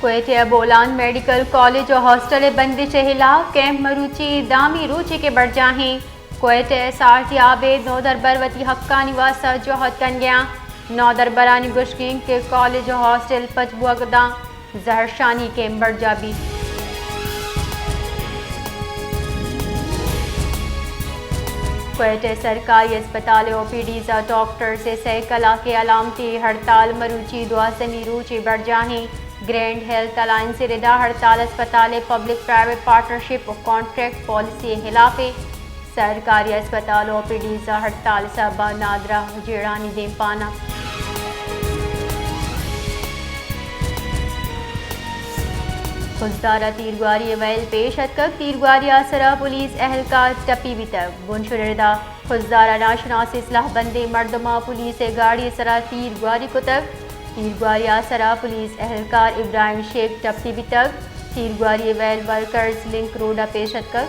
کوئٹہ ءِ Bolan medical college ءُ ہاسٹل ءِ بندش ءِ ہلاپ کیمپ مروچی دامی روچے کہ برجاہیں۔ کوئٹہ ءِ سارتی آبید نودربر وتی حقانی واستہ جہد کنگیاں۔ نودربرانی گوشگیں کہ کالج ءُ ہاسٹل پچ بوگ داں زہرشانی کیمپ برجا بیت۔ کوئٹہ ءِ سرکاری اسپتال ءِ او پی ڈیز ءَ ڈاکٹرز ءِ سئے کلاک ءِ علامتی ہڑتال مروچی دوازدہمی روچے برجاہیں۔ گرینڈ ہیلتھ الائنس ءِ ردا ہڑتال اسپتال ءِ پبلک پرائیویٹ پارٹنرشپ ءُ کانٹریکٹ پالیسی ءِ ہلاپ ءَ۔ سرکاری اسپتال ءُ او پی ڈیز ءَ ہڑتال ءِ سبب ءَ نادراہ جیڑھانی دیمپان ءَ۔ خضدار ءَ تیرگواری ءِ ویل پیش اتکگ، تیرگواری ءِ آسر ءَ پولیس اہلکار ٹپی بیتگ۔ بنشون ءِ ردا خضدار ءَ ناشناسیں سلاہ بندیں مردماں پولیس ءِ گاڑی ءِ سرا تیر گواری کتگ۔ تیر گواری ءِ آسر ءَ پولیس اہلکار ابراہیم شیخ ٹپی بیتگ۔ تیر گواری ءِ ویل ورکرز لنک روڈ ءَ پیش اتکگ۔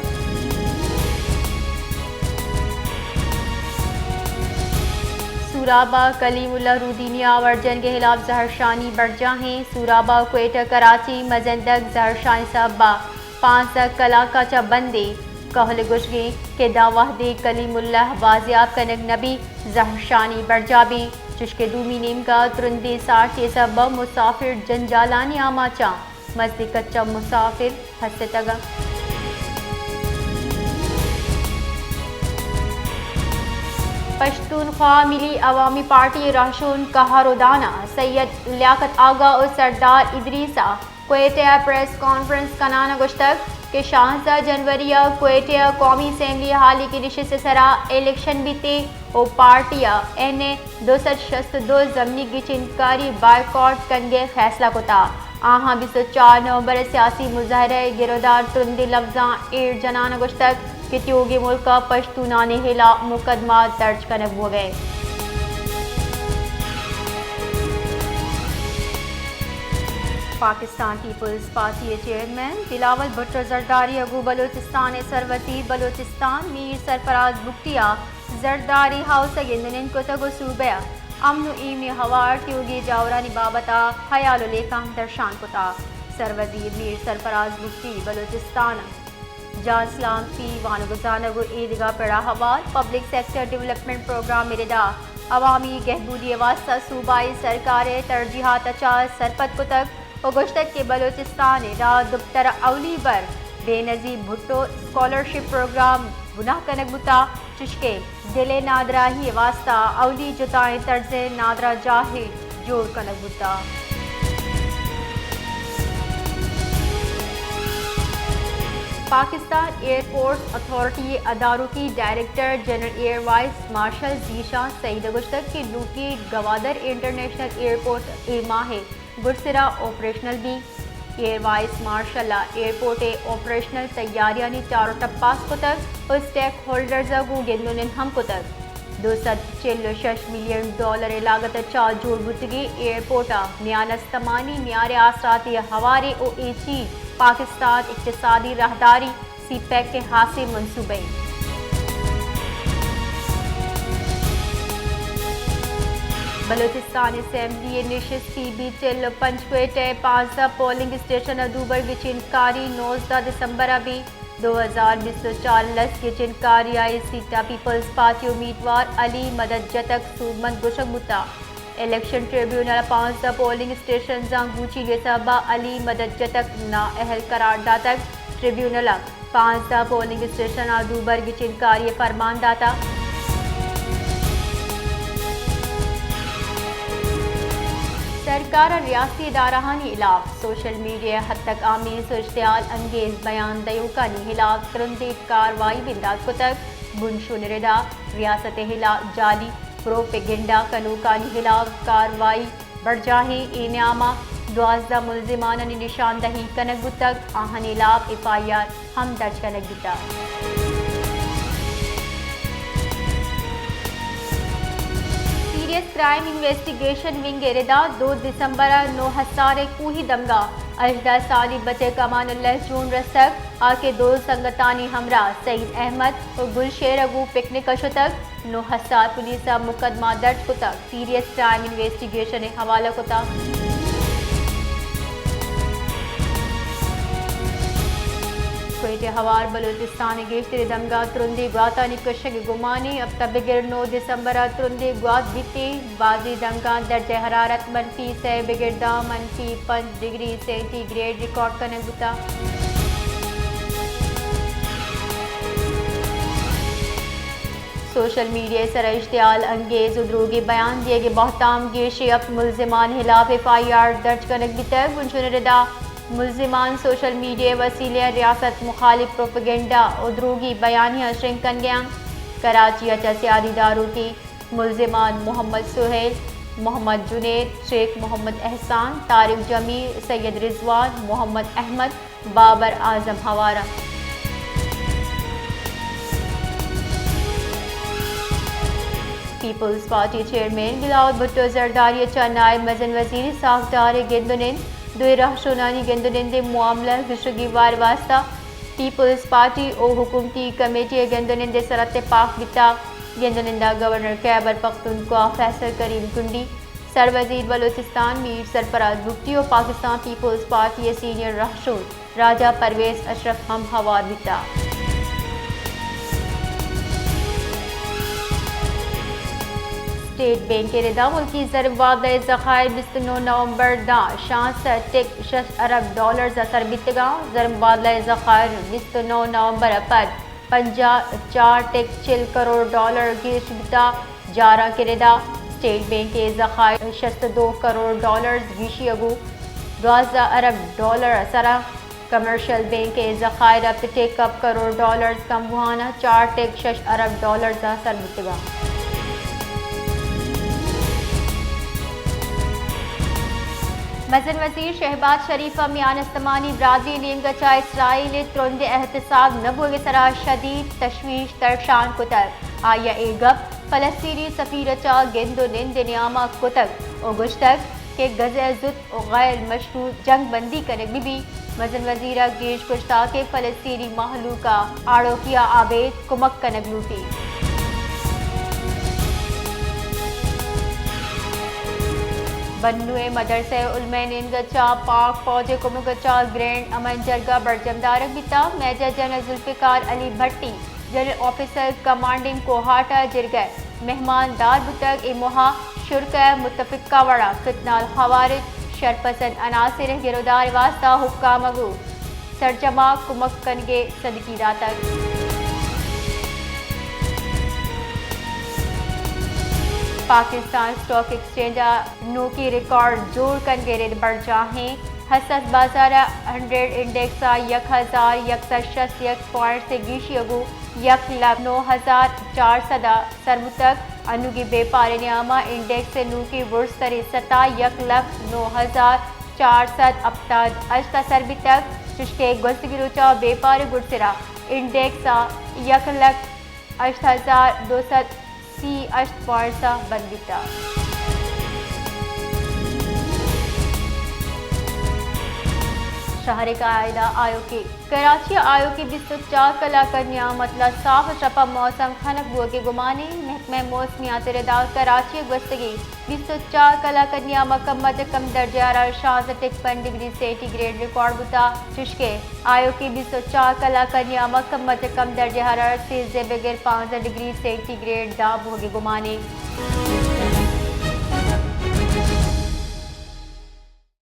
سوراب ءَ کلیم اللہ رودینی ءِ آورجنگ ءِ ہلاپ زہرشانی برجاہیں۔ سوراب ءَ کوئٹہ کراچی مزندگ زہرشانی سبب ءَ پانزدہ کلاک ءَ چہ بندیں۔ کہول ءِ گوشگ ایں کہ داں وہدے کلیم اللہ بازیاب کنگ نہ بیت، زہرشانی برجا بیت، چشکہ دومی نیمگ ءَ ترندیں سارتی ءِ سبب ءَ مسافر جنجالانی آماچ اَنت، مزنیں کچ ءَ مسافر پھستگ اَنت۔ پشتونخوا ملی عوامی پارٹی ءِ رہشون قہار ءُ دانا سید لیاقت آغا ءُ سردار ادریس ءَ کوئٹہ ءَ پریس کانفرنس کنان ءَ گوشتگ کہ شانزدہ جنوری ءَ کوئٹہ ءَ قومی اسمبلی ءِ ہالیگیں نشست ءِ سرا الیکشن بیت ءُ پارٹی ءَ این اے دو سد شست ءُ دو ضمنی گچینکاری بائیکاٹ کنگ ءِ فیصلہ کتگ۔ آہاں بیست ءُ چار نومبر ءِ سیاسی مظاہرہ ءِ گرودار ترندیں لبزاں ایر جنان ءَ گوشتگ کہ تیوگیں ملک ءَ پشتونانی ہلاپ مقدمہ درج کنگ بوگ ءَ۔ پاکستان پیپلز پارٹی ءِ چیئرمین بلاول بھٹو زرداری ءَ گوں بلوچستان ءِ سروزیر بلوچستان میر سرفراز بگٹی ءَ زرداری ہاؤس ءَ گند ءُ نند کتگ ءُ صوبہ ءِ امن ءُ ایمنی ءِ ہوار تیوگیں جاورانی بابت ءَ ہیال ءُ لیکہ ہم درشان کتگ۔ سروزیر میر سرفراز بگٹی بلوچستان ءَ جان سلامتی، وانگ ءُ زانگ ءُ ایدگہ پڑ ءِ ہوار پبلک سیکٹر ڈیولپمنٹ پروگرام ءِ ردا عوامی گہبودی ءِ واستہ صوبائی سرکار ءِ ترجیحات ءَ چہ سرپد کتگ ءُ گوشتگ کہ بلوچستان ءِ را دپتر ءَ اولی بر بے نظیر بھٹو اسکالرشپ پروگرام بناہ کنگ بوتگ، چشکہ دل ءِ نادراہی ءِ واستہ اولی جتائیں طرز ءِ نادراہ جاہے جوڑ کنگ بوتگ۔ پاکستان ایئرپورٹس اتھارٹی ءِ ادارکی director general air vice marshal Zeeshan Saeed ءَ گوشتگ کہ نوکی گوادر انٹرنیشنل ایئرپورٹ اے ماہ ءِ گڈسرا آپریشنل بیت۔ ایئر وائس مارشل ءَ ایئرپورٹ ءِ آپریشنل تیاریانی چار ءُ ٹپاس کتگ ءُ اسٹیک ہولڈرز ءَ گوں گند ءُ نند ہم کتگ۔ دو سد چل ءُ شش ملین ڈالر ءِ لاگت ءَ چہ جوڑ بوتگیں ایئرپورٹ ءِ میان استمانی میار ءِ آسراتی ءِ ہوارے ءُ اے چیز پاکستان اقتصادی راہداری سی پیک ءِ ہاسیں منصوبہ اِنت۔ بلوچستان اسمبلی ءِ نشست ءَ بیت چل ءُ پنچ کوئٹہ ءِ پانزدہ پولنگ اسٹیشن ءَ دوبر گچین کاری نوزدہ دسمبر ءَ بیت۔ دو ہزار بیست ءُ چار ءِ لس گچین کاری ءَ سیٹ ءَ پیپلز پارٹی امیدوار علی مدد جتک سوبمند گوشگ بوتگ۔ الیکشن ٹریبیونل ءَ پانزدہ پولنگ اسٹیشنزاں گوچینگ ءِ سبب ءَ علی مدد جتک نااہل قرار داتگ۔ ٹریبیونل ءَ پانزدہ پولنگ اسٹیشن ءَ دوبر گچین کاری ءِ فرمان داتگ۔ سرکار ءَ ریاستی ادارہانی ہلاپ سوشل میڈیا ءِ حد تک آمیں سرشتحال انگیز بیان دئیوکانی ہلاپ ترندیں کاروائی بندات کتگ۔ بنشون ءِ ردا ریاست ءِ ہلاپ جعلی پروپیگنڈا کنوکانی ہلاپ کاروائی برجاہیں۔ اے نیام ءَ دوازدہ ملزمانانی نشاندہی کنگ بوتگ، آہانی ہلاپ ایف آئی آر ہم درج کنگ بوتگ۔ سیریس کرائم انویسٹیگیشن ونگ ءِ ردا دو دسمبر ءَ نوحسار ءِ کوہی دمگ ءَ ہژدہ سالی بچک امان اللہ جون رستگ، آ کہ دو سنگتانی ہمراہ سعید احمد ءُ گلشیر ءَ گوں پکنک ءَ شتگ۔ نوحسار پولیس ءَ مقدمہ درج کتگ، سیریس کرائم انویسٹیگیشن ءِ حوالہ کتگ۔ ء ہوار بلوچستان ء گیشتریں دمگاں ترندیں گواتانی کشگ ء گمان ایں۔ ہپتہ بگر نو دسمبر ء ترندیں گوات بیت ایں۔ بازیں دمگاں درجہ حرارت منفی سئے بگر داں منفی پنچ ڈگری سینٹی گریڈ ریکارڈ کنگ بوتگ۔ سوشل میڈیا ء سرا اشتعال انگیز و دروگی بیان دیگ ء بہتام گیشیں ہپت ملزمان ہلاف ایف آئی آر درج کنگ بیتگ۔ انچو نردا ملزمان سوشل میڈیا ء وسیلہ ء ریاست مخالف پروپیگنڈا و دروگی بیانیہ شنگ کنگ ء انت۔ کراچی ء چہ سیادی داروتی ملزمان محمد سہیل، محمد جنید، شیخ محمد احسان، طارق جمیل، سید رضوان، محمد احمد، بابر اعظم ہوار انت۔ پیپلز پارٹی چیئرمین بلاول بھٹو زرداری ء چہ نائب مزن وزیر ساکدار ء گند و نند، دوئیں رہشونانی گند و نند ء معاملہ گشگی وار واسطہ پیپلز پارٹی و حکومتی کمیٹی ء گند و نند ء سرا تپاک بیتگ۔ گند و نند ء گورنر خیبر پختونخوا فیصل کریم کنڈی، سروزیر بلوچستان میر سرفراز بگٹی و پاکستان پیپلز پارٹی ء سینئر رہشون راجہ پرویز اشرف ہم ہوار بیتگ۔ اسٹیٹ بینک ء ردا ملکی زر مبادلہ ء ذخائر بیست و نو نومبر داں شانزدہ ٹک شش ارب ڈالرز ء سر بیتگاں۔ زر مبادلہ ء ذخائر بیست و نو نومبر ء پد پنجاہ چار ٹک چل کروڑ ڈالر گیش بوتگ۔ جاراں کہ ردا اسٹیٹ بینک ء ذخائر شست و دو کروڑ ڈالرز گیشی ء گوں دوازدہ ارب ڈالر ء سرا کمرشل بینک ء ذخائر ہپت ٹک ہپت کروڑ ڈالرز کم بوان ء چار ٹک شش ارب ڈالرز ء سر بوتگ انت۔ مزن وزیر شہباز شریف ء میان استمانی برادری نیمگ ء چہ اسرائیل ء ترند احتساب نہ بوگ ء سرا شدید تشویش درشان کتگ۔ آئی ء اے گپ فلسطینی سفیر ء چہ گند و نند ء نیام ء کتگ و گوشتگ کہ غزہ ء زوت و غیر مشروط جنگ بندی کنگ بہ بیت۔ مزن وزیر ء گیش گوشتگ کہ فلسطینی مہلوک ء آڑوکی ء ابید کمک کنگ لوٹیت۔ بنو ء مدرسہ علماء نیمگ ء چہ پاک فوج ء کمک ء چہ گرینڈ امن جرگہ برجم دارگ بیتگ۔ میجر جنرل ذوالفقار علی بھٹی جنرل آفیسر کمانڈنگ کوہاٹا جرگہ مہمان دار بوتگ۔ اے موہ ء شرکا متفقہ وڑا فتنہ الخوارج شرپسند عناصر ء گرودار ء واستہ حکام ء گوں سرجم ء کمک کنگ ء صدقی داتگ۔ پاکستان اسٹاک ایکسچینج ء نوکیں ریکارڈ جوڑ کنگ ء رد برجاہ ایں۔ حساس بازار ء ہنڈریڈ انڈیکس ء یک ہزار یک سد شست یک پوائنٹس ء گیشی ء گوں یک لکھ نو ہزار چار سد ء سر بوتگ۔ انوگیں بیپار ء نیام ء انڈیکس ء نوکیں برزتریں سطح یک لکھ نو ہزار چار سد ہپتاد ہشت ء سر بیتگ، چوشکہ گوستگیں روچ ء بیپار ء گڈسرا انڈیکس ء یک لکھ ہشت ہزار دو سد سی ہشت پوائنٹس ء بند بیتگ۔ شہر ء قاعدہ آیوکیں۔ کراچی ء آیوکیں بیست ء چار کلاک ء نیام ء مطلع صاف ء شپ ء موسم خنک بوگ ء گمان ایں۔ محکمہ موسمیات ء ردا کراچی ء گوستگیں بیست ء چار کلاک ء نیام ء کم از کم درجہ حرارت شانزدہ ٹک پنچ ڈگری سینٹی گریڈ ریکارڈ بوتگ، چوشکہ آیوکیں بیست ء چار کلاک ء نیام ء کم از کم درجہ حرارت سیزدہ بگر پانزدہ ڈگری سینٹی گریڈ داں بوگ ء گمان ایں۔